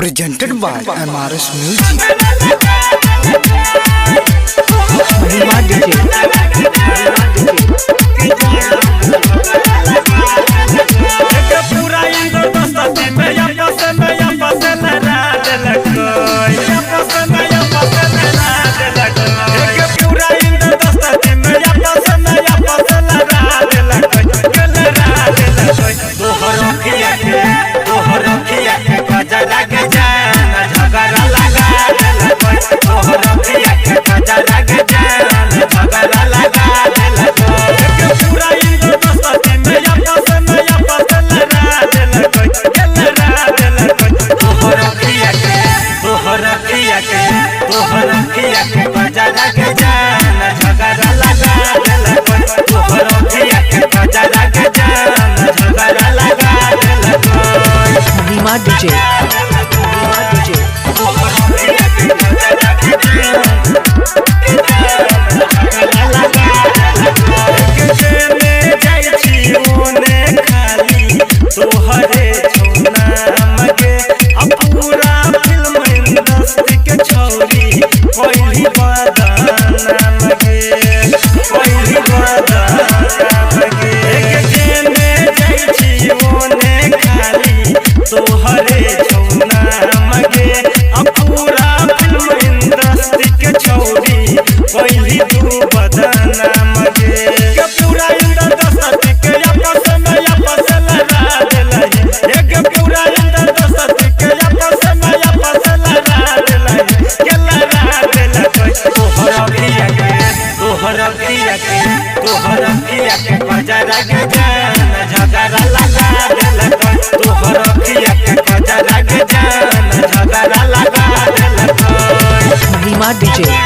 Presented by MRS Music. Mahima DJ. Mahima DJ. एक पूरा इंद्रप्रस्थ में आपस में आपस लड़ा देलक, आपस में आपस लड़ा देलक। एक पूरा इंद्रप्रस्थ में आपस में आपस लड़ा देलक, लड़ा देलक। तोहर अखिया के, तोहर अखिया के कजरा के जान झगड़ा लगा देलक। तोहर अखिया के कजरा के जान झगड़ा लगा देलक। एक पूरा इंद्रप्रस्थ में आपस में आपस लड़ा देलक, लड़ा देलक। तोहर अखिया के, तोहर अखिया के, तोहर अखिया के कजरा के जान झगड़ा लगा देलक। तोहर अखिया के कजरा के जान झगड़ा लगा देलक। Mahima DJ. Mahima DJ. तोहरे नाम के अब पूरा फिल्म इंडस्ट्री के छौरी पहिली बदनाम के, पहिली बदनाम के। एक जेने जाइ छी ओने खाली तोहरे नाम के, अब पूरा फिल्म इंडस्ट्री के छौरी पहिली तू बदनाम के। के पूरा इंडस्ट्री के आपस में आपस लड़ा देलही। एक पूरा इंडस्ट्री के आपस में आपस लड़ा देलही, के लड़ा देलक। तोहर अखिया के, तोहर अखिया के, तोहर अखिया के कजरा के जान झगड़ा लगा देलक। तोहर अखिया के कजरा के जान झगड़ा लगा देलक। Mahima DJ.